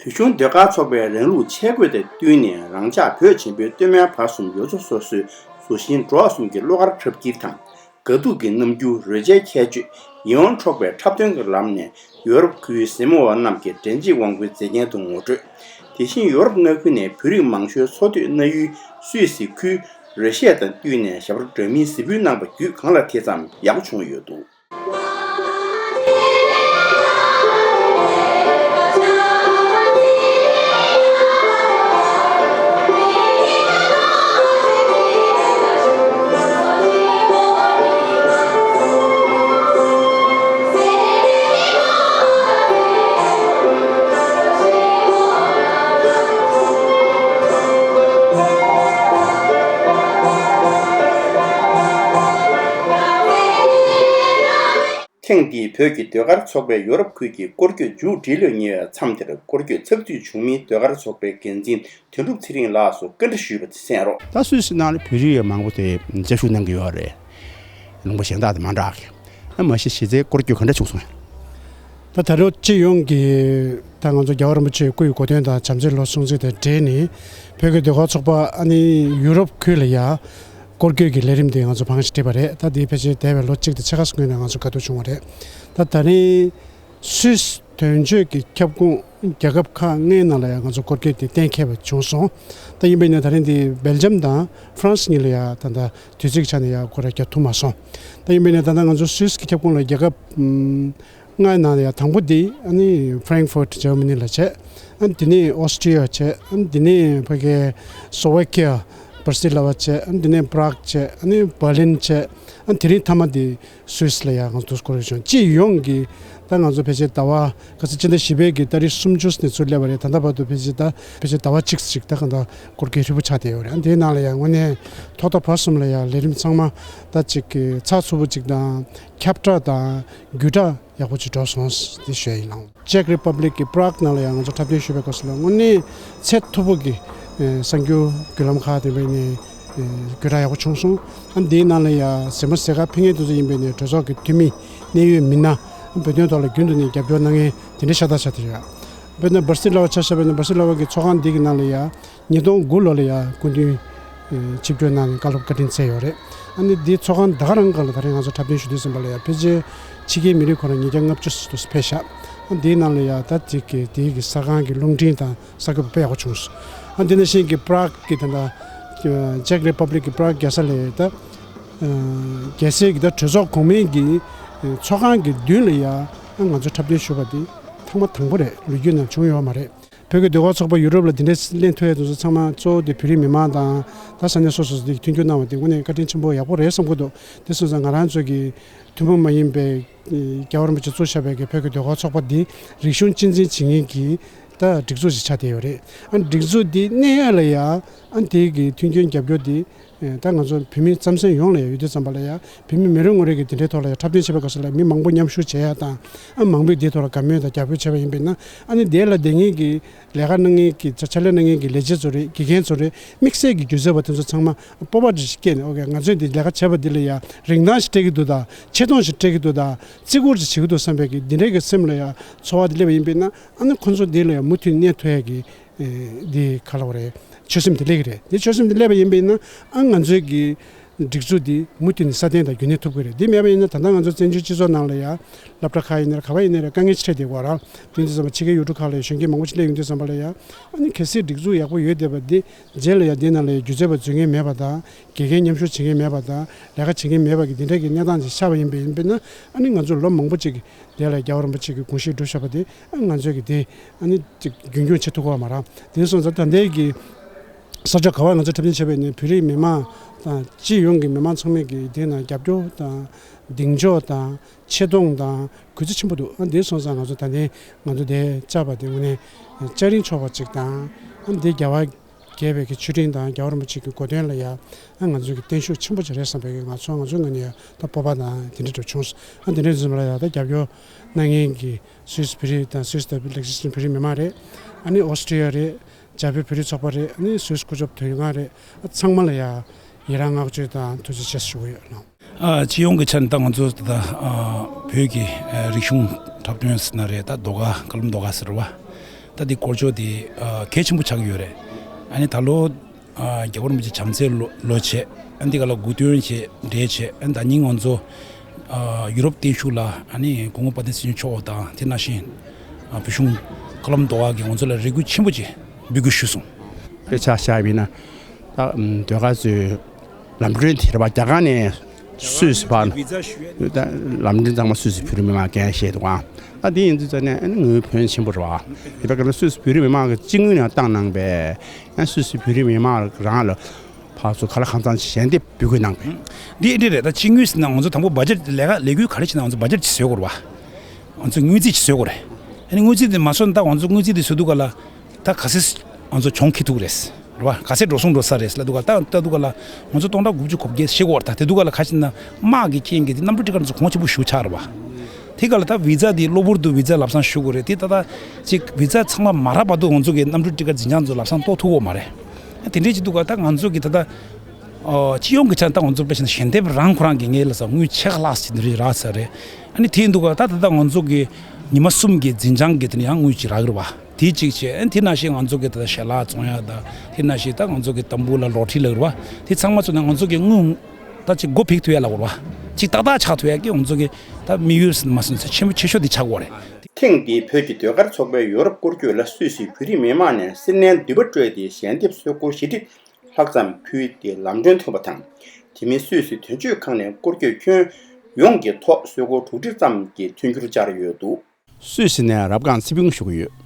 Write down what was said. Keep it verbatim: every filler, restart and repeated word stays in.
བོད་གཞུང་ཟློས་གར་ཚོགས་པའི་རང་ལུགས་ཆས་གོས་དང་བསྟུན་ནས། རང་ཅག་བོད་ཆེན་པོའི་སྟོད་སྨད་བར་གསུམ་ཡུལ་ཚོ་སོ་སོའི་གཟུགས་ཤིང་འགྲོ་བ་གསུམ་གྱི་བློ་དཀར་འཁྲབ་འཁྱེར་དང་། དགའ་སྡུག་གི་རྣམ་འགྱུར། རོལ་ཆའི་ཁྱད་ཆོས། ཡིད་དབང་འཕྲོག་པའི་འཁྲབ་སྟོན་གྱི་ལམ་ནས་ཡོ་རོབ་ཁུལ་གཟིགས་མོ་བ་རྣམས་ཀྱི་འགྲན་བརྗིད་དབང་པོའི་མཛེས་རྒྱན་དུ་ངོ་སྤྲོད། དེ་བཞིན་ཡོ་རོབ་མངའ་ཁུལ་ནས་བོད་རིགས་མང་ཤོས་འཚོ་སྡོད་གནང་ཡུལ་སུད་སི་ཁུལ་རོལ་གཞས་དང་བསྟུན་ནས་ཞབས་བྲོ་འདྲ་མིན་གཟིགས་འབུལ་གནང་བ་བརྒྱུད་གང་ལ་ཐེ་ཚོམ་ཡག་པོ་བྱུང་ཡོད་འདུག། ཐེངས་འདིའི་བོད་ཀྱི་ཟློས་གར་ཚོགས་པའི་ཡོ་རོབ་ཁུལ་གྱི་སྐོར་སྐྱོད་མཇུག་སྒྲིལ་ལོས་ཉེ་བའི་མཚམས་དེར། སྐོར་སྐྱོད་ཚགས་ཚུད་བྱུང་མིན་ཟློས་གར་ཚོགས་པའི་འགན་འཛིན་དོན་གྲུབ་ཚེ་རིང་ལགས་སུ་བཀའ་འདྲི་ཞུས་པ་དེ་གསན་རོགས། ད་སུད་སི་ནང་ལ་བོད་རིགས་མང་པོ་དེ་མཇལ་བཞུགས་གནང་གི་ཡོད་རེད། ལུང་པ་གཞན་དག་དང་མ་འདྲ་གི། ཨ་མ་གཞི་གཞི་རྩའི་སྐོར་སྐྱོད་ག་འདྲ་བྱུང་སོང་། ད་ད་རེས་སྤྱི་ཡོངས་ཀྱི་ད་ང་ཚོ་རྒྱལ་བ་རིན་པོ་ཆེའི་སྐུའི་གོ་སྟོན་དང་བྱམས་བརྩེའི་ལོ་སྲུང་བརྩི་དང་འབྲེལ་ནས། བོད་ཀྱི་ཟློས་གར་ཚོགས་པ་ཨ་ནི་ཡུ་རོབ་ཁུལ་ལ་ཡ་སྐོར་སྐྱོད་ཀྱི་ལས་རིམ་དེ་ང་ཚོ་བང་ཞིག་བསྒྲིགས་པ་རེད། ད་དེ་ཕལ་ཆེར་འདས་པའི་ལོ་གཅིག་དང་ཕྱེད་ཀ་སྔོན་ནས་ང་ཚོ་འགོ་འཛུགས་བྱུང་བ་རེད། ད་ད་རིང་སུད་སི་དོན་གཅོད་ཀྱི་ཁྱབ་ཁོངས་རྒྱལ་ཁབ་ཁག་ལྔའི་ནང་ལ་ཡང་ང་ཚོ་སྐོར་སྐྱོད་དེ་གཏན་འཁེལ་བ་བྱུང་སོང་། ད་ཡིན་པས་ན་ད་རིང་འདི་སྦེལ་ཇམ་དང་ཧྥ་རན་སི་གཉིས་ལ་ཡང་ད་ལྟ་དུས་ཚིགས་ཆ་ནས་ཡང་སྐོར་ར་རྒྱག་ཐུབ་མ་སོང་། ད་ཡིན་པས་ན་ད་ལྟ་ང་ཚོ་སུད་སི་གི་ཁྱབ་ཁོངས་ལ་རྒྱལ་ཁབ་ཨམ་ལྔའི་ནང་ལ་ཡང་དང་པོ་འདི་ཨ་ནི་ཧྥ་རེང་ཧྥུར་ཇར་མ་ནི་ལ་བྱས། ཨ་ནི་འདི་ནས་ཨོ་སི་ཀྲི་ཡ་བྱས། ཨ་ནི་འདི་ནས་ཕ་གི་སོ་ཝེ་ཀི་ཡ་བྷར་སི་ལ་བ་བྱས། ཨ་ནི་འདི་ནས་པྲག་བྱས། ཨ་ནི་བར་ལིན་བྱས། ཨ་ནི་དེ་རིང་མཐའ་མ་འདི་སུད་སི་ལ་ཡང་ང་ཚོ་སྐོར་བྱུང་། སྤྱི་ཡོངས་ཀྱི་ད་ང་ཚོ་ཕལ་ཆེར་ཟླ་བ་ག་ཚོད་སྤྱི་ཟླ་བཞི་པའི་གི་ཏ་རིག་སུམ་ཅུ་ནས་ཚུར་སླེབས་པ་རེད། ད་ལྟ་བར་དུ་ཕལ་ཆེར་ད་ཕལ་ཆེར་ཟླ་བ་གཅིག་ཅིག་ད་གང་ལྟར་སྐོར་སྐྱོད་ཧྲིལ་པོ་ཆགས་བསྡད་ཡོད་རེད། ཨ་དེའི་ནང་ལ་ཡང་དངོས་གནས་ཐོག་མཐའ་བར་གསུམ་ལ་ཡང་ལས་རིམ་ཚང་མ་ད་ཅིག་གི་ཚགས་ཚུད་པོ་ཅིག་དང་ཁྱབ་བསྒྲགས་དང་རྒྱུད་བསྒྲགས་ཡག་པོ་ཅིག་འགྲོ་སོང་ཟེར་ཞུ་ཡ་ཡིན་ལགས། ཅེག་རི་པབ་ལིག་གི་པྲག་ནང་ལ་ཡང་ང་ཚོ་འཁྲབ་སྟོན་ཞུས་པའི་སྐབས་སུ་ལ་དངོས་གནས་ཚད་མཐོ་པོ་གི་ཨེ་གསར་འགྱུར་བརྒྱུད་ལམ་ཁག་དེ་འདྲ་ནས་ཨེ་བརྒྱུད་བསྒྲགས་ཡག་པོ་བྱུང་སོང་། ཨ་འདིའི་ནང་ལ་ཡང་གཟིགས་མོ་གཟིགས་གར་ཕེབས་མཁན་དེ་ཚོ་ཡིན་པས་ནས་གྲོས་ཚོགས་ཀྱི་འཐུས་མི་གནད་ཡོད་མི་སྣ་བོད་དོན་ཐོག་ལ་རྒྱུན་དུ་ནས་རྒྱབ་སྐྱོར་གནང་མཁན་དེ་འདྲ་ཤ་སྟག་ཆགས་བསྡད་ཡོད། དཔེར་ན་སྦར་སི་ལ་བ་ཆ་བཞག་པ་ཡིན་ན་སྦར་སི་ལ་བ་གི་ཚོགས་ཁང་འདི་གི་ནང་ལ་ཡང་ཉིས་སྟོང་དགུ་ལོ་ལ་ཡང་སྐུ་མདུན་ཨེ་ཆིབས་བསྒྱུར་གནང་ནས་བཀའ་སློབ་བཀའ་དྲིན་སྩལ་ཡོད་རེད། ཨ་ནི་འདི་ཚོགས་ཁང་ད་ག་རང་སྒང་ལ་ད་རེས་ང་ཚོ་འཁྲབ་སྟོན་ཞུ་དུས་ཙམ་པ་ལ་ཡང་ཕལ་ཆེར་ཕྱི་རྒྱལ་མི་རིགས་ཁོ་རང་ཉིས་བརྒྱ་ལྔ་བཅུ་ཙམ་ཕེབས་ཤག་ཨ་འདིའི་ནང་ལ་ཡང་ད་འདི་གི་འདི་གི་གསར་ཁང་གི་རླུང་འཕྲིན་དང་གསར་འགོད་པ་དཔེ་ཡག་པོ་བྱུང་སོང་། ཨ་འདི་ནང་བཞིན་གྱི་པྲག་གི་ད་ལྟ་ཅེག་རི་པབ་ལིག་གི་པྲག་རྒྱལ་ས་ལ་ད་རྒྱལ་སའི་གི་ད་གྲོས་ཚོགས་གོང་མའི་གི་ཚོགས་ཁང་གི་མདུན་ལ་ཡང་ང་ཚོ་འཁྲབ་སྟོན་ཞུས་པ་འདི་ཐེངས་མ་དང་པོ་རེད། ལོ་རྒྱུས་ནང་བྱུང་ཡོད་མ་རེད། བོད་ཀྱི་ཟློས་གར་ཚོགས་པ་ཡུ་རོབ་ལ་འདི་འདྲའི་གླེང་ཐུབ་ཡ་དེ་ཚོ་ཚང་མ་གཙོ་བོ་དེ་བོད་རིགས་མི་མང་དང་ད་ས་གནས་སོ་སོ་སོ་དེ་མཐུན་འགྱུར་གནང་བ་དེ་དངོས་གནས་བཀའ་དྲིན་ཆེན་པོ་ཡག་པོ་རེད་བསམ་གྱི་འདུག་དེ་སོང་ཙང་ང་རང་ཚོ་གི་ཐུན་མོང་མ་ཡིན་པའི་རྒྱལ་བ་རིན་པོ་ཆེ་གཙོ་བཞག་པའི་གི་བོད་ཀྱི་ཟློས་གར་ཚོགས་པ་འདི་རིག་གཞུང་གཅེས་འཛིན་བྱེད་མཁན་གྱི་ད་སྒྲིག་འཛུགས་ཤིག་ཆགས་བསྡད་ཡོད་རེད། ཨ་སྒྲིག་འཛུགས་འདི་གནས་ཡ་ལ་ཡ་ཨ་དེ་གི་མཐུན་རྐྱེན་རྒྱབ་སྐྱོར་འདི་ད་ང་ཚོ་བོད་མི་རྩམ་ཟན་ཡོངས་ལ་ཡ་ཡོད་དུས་ཙམ་པ་ལ་ཡ་བོད་མི་མི་རེ་ངོ་རེ་གི་དེ་འདྲའི་ཐོག་ལ་ཡ་འཁྲབ་སྟོན་བྱེད་པའི་སྐབས་སུ་ལ་མི་མང་པོ་མཉམ་ཞུགས་བྱེད་ཡ་དང་ཨ་མང་པོས་དེའི་ཐོག་ལ་དགའ་མོས་དང་རྒྱབ་སྐྱོར་བྱས་པ་ཡིན་པས་ན་ཨ་ནི་དེ་ལ་བསྡད་མཁན་གྱི་ལས་ཀ་གནང་མཁན་གྱི་ཕྱག་ལས་གནང་མཁན་གྱི་ལས་བྱེད་ཚོ་རེད། དགེ་རྒན་ཚོ་རེད། དམིགས་བསལ་གྱི་སྒྱུ་རྩལ་པ་དེ་ཚོ་ཚང་མ་སྤོབས་པ་འདྲ་ཞིག་སྐྱེས་ནས་ཨོ་ཀེ་ང་ཚོས་འདི་ལས་ཀ་བྱས་པ་འདི་ལ་ཡ་རིན་ཐང་ཞིག་སྤྲད་ཀྱི་འདུག་དང་ཆེ་མཐོང་ཞིག་སྤྲད་ཀྱི་འདུག་དང་བརྩི་བཀུར་ཞིག་བྱེད་ཀྱི་འདུག་བསམ་པའི་གི་འདི་འདྲའི་གི་སེམས་ལ་ཡ་ཚོར་བ་འདི་སླེབས་པ་ཡིན་པས་ན་ཨ་ནི་ཁོ་ཚོ་འདི་ལ་ཡ་མུ་མཐུད་གནས་ཐུབ་ཡ་གི་འདི་ག་ལབ་དགོས་རེད། ཆོད་སེམས་དེ་སླེབས་ཀྱི་རེད། དེ་ཆོད་སེམས་དེ་སླེབས་པ་ཡིན་པས་ན་ཨ་ང་ཚོའི་གི་སྒྲིག་འཛུགས་འདི་མུ་མཐུད་ནས་སྲ་བརྟན་དང་རྒྱུན་གནས་ཐུབ་ཀྱི་རེད། འདི་མེད་པ་ཡིན་ན་ད་ལྟ་ང་ཚོ་བཙན་བྱོལ་སྤྱི་ཚོགས་ནང་ལ་ཡ་སློབ་གྲྭ་ཁག་ཡིན་ན་རེད། ག་པར་ཡིན་ན་རེད། དཀའ་ངལ་ཆེ་དྲགས་བསྡད་ཡོད་རེད། དེ་འདྲ་ཙམ་པ་ཕྱི་རྒྱལ་ཡུལ་གྲུ་ཁག་ལ་ཡ་གཞོན་སྐྱེས་མང་པོ་ཅིག་སླེབས་ཡོང་དུས་ཙམ་པ་ལ་ཡ་ཨ་ནི་གལ་སྲིད་སྒྲིག་འཛུགས་ཡག་པོ་ཡོད་བསྡད་པ་འདི་རྗེས་ལ་ཡ་འདི་ནང་ལ་ཡ་སྒྱུ་རྩལ་པ་འཛུལ་མཁན་མེད་པ་དང་དགེ་རྒན་མཉམ་ཞུགས་བྱེད་མཁན་མེད་པ་དང་ལས་ཀ་བྱེད་མཁན་མེད་པ་གི་འདི་འདྲ་གི་གནས་སྟངས་ཅིག་ཆགས་པ་ཡིན་པ་ཡིན་པས་ན་ཨ་ནི་ང་ཚོ་ལོ་མང་པོ་ཅིག་གི་དེ་ལ་རྒྱལ་བ་རིན་པོ་ཆེ་གི་དགོངས་གཞི་བསྒྲུབས་བཞག་པ་དེ་ང་ཚོས་ཀྱི་དེ་ཨ་ནི་ཅིག་རྒྱུན་འཁྱོངས་བྱེད་ཐུབ་ཀྱི་ཡོད་མ་རེད། དེ་སོང་ཙང་ད་ལྟའི་གི་ས་ཕྱོགས་ག་པར་ང་ཚོ་འཁྲབ་སྟོན་བྱས་པ་ཡིན་ན་བོད་རིགས་མི་མང་དང་སྤྱི་ཡོངས་ཀྱི་མི་མང་ཚང་མས་ཀྱི་དེ་ན་རྒྱབ་སྐྱོར་དང་གདེང་འཇོག་དང་ཆེ་མཐོང་དང་གུས་བརྩི་ཆེན་པོ་འདུག་ཨ་དེ་སོང་ཙང་ང་ཚོ་ད་ལྟའི་ང་ཚོ་དེ་བཅར་བ་དེ་དངོས་གནས་བཅའ་རིན་ཆོག་པ་ཅིག་དང་ཨ་དེ་རྒྱལ་བ་རྒྱས་པའི་གི་མཆོད་སྤྲིན་དང་རྒྱལ་བ་རིན་པོ་ཆེ་གི་གོ་སྟོན་ལ་ཡ་ཨ་ང་ཚོའི་གི་བརྟན་བཞུགས་ཆེན་པོ་ཅིག་རེད་བསམ་པའི་གི་ང་ཚོ་ང་ཚོའི་ངོས་ནས་ཡ་ད་སྤོབས་པ་དང་དེ་འདྲ་འདྲ་བྱུང་སོང་། ཨ་དེ་འདྲ་བྱུང་ཙམ་ལ་ཡ་ད་རྒྱབ་སྐྱོར་གནང་མཁན་གི་སུད་སི་བོད་རིགས་དང་སུད་སི་དང་ལེག་སི་སི་བོད་རིགས་མི་མང་རེད། ཨ་ནི་ཨོ་སི་ཀྲི་ཡ་རེད། རྒྱ་བོད་བོད་རིགས་ཚོགས་པ་རེད། ཨ་ནི་སུད་སི་སྐུ་ཞབས་དོན་ལྔ་རེད། ཨ་ཚང་མ་ལ་ཡ་ཡི་རང་བསྔགས་བརྗོད་དང་ཐུགས་རྗེ་ཆེ་ཞུ་གི་ཡོད་ལགས། ཨ་སྤྱི་ཡོངས་ཀྱི་ཆ་ནས་ད་ང་ཚོ་ད་ཨ་བོད་ཀྱི་ཨ་རིག་གཞུང་འཁྲབ་སྟོན་ཟེར་ན་རེད། ད་ཟློས་གར་ཀ་ལུམ་ཟློས་གར་ཟེར་བ། ད་ ད་འདི་སྐོར་ཅོག་དེ་ཨ་གལ་ཆེན་པོ་ཆགས་ཀྱི་ཡོད་རེད། ཨ་ནི་ད་ལོ་ཨ་རྒྱལ་བ་རིན་པོ་ཆེ་བྱམས་བརྩེའི་ལོ་ལོ་བྱས། ཨ་ནི་འདི་ག་ལ་དགུ་སྟོན་བྱས་འབྲེལ་བྱས། ཨ་ནི་ད་ཉིན་ང་ཚོ་ཨ་ཡུ་རོབ་བརྟན་བཞུགས་ལ་ཨ་ནི་སྐུ་ངོ་དཔལ་ལྡན་ཚེ་རིང་མཆོག་དང་དེ་ནང་བཞིན་ཨ་བོད་གཞུང་བཀའ་སློབ་མདོ་ཁག་གིས་ང་ཚོ་ལ་རེ་སྐུལ་ཆེན་པོ་ཅིག་འབུལ་དགོས་ཞུས་སོང་། དཔེ་ཆ་བཞག་པ་ཡིན་ན་ད་ཨམ་ཟློས་གར་ཚོའི་ལམ་གྲོན་དེ་རེད་པ། རྒྱ་གར་ནས་སུད་སི་བར། ད་ལམ་གྲོན་ཚང་མ་སུད་སི་བོད་རིགས་མི་མང་འགན་བཞེས་འདུག་ཨང་། ད་དེ་ཡིན་དུས་ཙང་ནས་ཨ་ནི་དངུལ་ཕོན་ཆེན་པོ་རེད་པ། དེ་བས་ཀྱང་སུད་སི་བོད་རིགས་མི་མང་གི་སྤྱི་དངུལ་ནས་བཏང་གནང་པས། ཨ་སུད་སི་བོད་རིགས་མི་མང་རང་ལ་ཕར་ཚུར་ག་ལ་གང་འཚམ་ཞལ་འདེབས་འབུལ་དགོས་གནང་པས། འདི་ཨེ་འདྲ་རེད། ད་སྤྱི་དངུལ་ཟེར་ན་ང་ཚོ་དང་པོ་བ་ཇེཊ་ལས་ཀ་ལས་འགུལ་ག་རེ་བྱེད་ན་ང་ཚོ་བ་ཇེཊ་ཅིག་བཟོ་དགོས་རེད་པ། ང་ཚོ་དངུལ་རྩིས་ཅིག་བཟོ་དགོས་རེད། ཨ་ནི་དངུལ་རྩིས་དེ་མ་བཟོས་ན་ད་ང་ཚོ་དངུལ་རྩིས་དེ་བཟོ་དུས་ག་ལ་ད་ག་ཚད་ང་ཚོ་གྱོང་ཁེ་ཐུག་རེད་རེད་པ། ག་ཚད་འགྲོ་སོང་འགྲོ་ས་རེད་ལབ་དུས་ག་ལ། ད་ལྟ་དུས་ག་ལ་ང་ཚོ་སྟོང་ཕྲག་དགུ་བཅུ་གོ་བརྒྱད་ཤེས་དགོས་རེད། ད་དེ་དུས་ག་ལ་ག་རེ་བྱེད་ན་དམག་གི་རྐྱེན་གྱིས་དེ་གནམ་གྲུ་ཊི་ཀེཊ་ཚོ་གོང་ཆེན་པོ་ཞེ་པོ་ཆགས་རེད་པ། དེ་ག་ལ་ད་བི་ཛ་དེ་གློ་བུར་དུ་བི་ཛ་ལམ་སང་ཞུ་དགོས་རེད། དེ་ད་ད་ཅིག་བི་ཛ་ཚང་མ་མ་རག་བར་དུ་ང་ཚོ་གི་གནམ་གྲུ་ཊི་ཀེཊ་འཛིན་བྱང་ཚོ་ལམ་སང་གཏོང་ཐུབ་ཀྱི་ཡོད་མ་རེད། དེ་འདྲའི་བྱེད་དུས་ག་ད་ང་ཚོ་གི་ད་ད་ཨོ་སྤྱི་ཡོངས་ཀྱི་ཆ་ནས་ད་ང་ཚོ་དཔེ་བྱས་ན་ཞལ་འདེབས་རང་ཁོ་རང་གི་ངས་ལབ་ས་དངུལ་ཆེ་ཁ་ལག་ཅིག་འདི་རེད་རག་ས་རེད། ཨ་ནི་དེ་ཡིན་དུས་ག་ད་ད་ད་ང་ཚོ་གི་ཉི་མ་གསུམ་གྱི་འཛིན་བྱང་གི་དེ་ནས་ཡང་དངུལ་ཅིག་རག་གི་རེད་པ། དེ་གཅིག་བྱས། ཨ་ནི་དེ་ནང་བཞིན་ང་ཚོ་གི་ད་ད་ཞལ་ལག་བཙོང་ཡག་དང་། དེ་ནང་བཞིན་ད་ང་ཚོ་གི་ཏམ་བུ་ལ་ལོ་ཊི་ལབ་ཀྱི་རེད་པ། དེ་ཚང་མ་ཚོ་ནས་ང་ཚོ་གི་དངུལ་ད་ཅིག་སྒོ་ཕྱེ་ཐུབ་ཡག་ལབ་དགོས་རེད་པ། ཅིག་ཏག་ཏག་ཆགས་ཐུབ་ཡག་གི་ང་ཚོ་གི་ད་དམིགས་ཡུལ་མ་ཟིན་ཚེ་ཆེན་པོ་ཆེ་ཤོས་དེ་ཆགས་ཀྱི་ཡོད་རེད། ཐེངས་འདིའི་བོད་ཀྱི་ཟློས་གར་ཚོགས་པའི་ཡོ་རོབ་སྐོར་སྐྱོད་ལ་སུད་སི་བོད་རིགས་མི་མང་ནས་སྲིད་བློན་འདུས་པ་སྤྲོད་དེ་ཞལ་འདེབས་གསོལ་སྒོར་བཞི་ཁྲི་ལྷག་ཙམ་ཕུལ་ཏེ་ལམ་གྲོན་ཐོན་པ་དང་། དེ་མིན་སུད་སི་དོན་གཅོད་ཁང་ནས་སྐོར་སྐྱོད་ཁྱོན་ཡོངས་ཀྱི་ཐོག་གསོལ་སྒོར་དྲུག་ཁྲི་ཙམ་གྱི་མཐུན་འགྱུར་བཅར་ཡོད་འདུག། སུད་སི་ནས་རབ་སྒང་ཚེ་ཕུན་ཞུ་གི་ཡོད།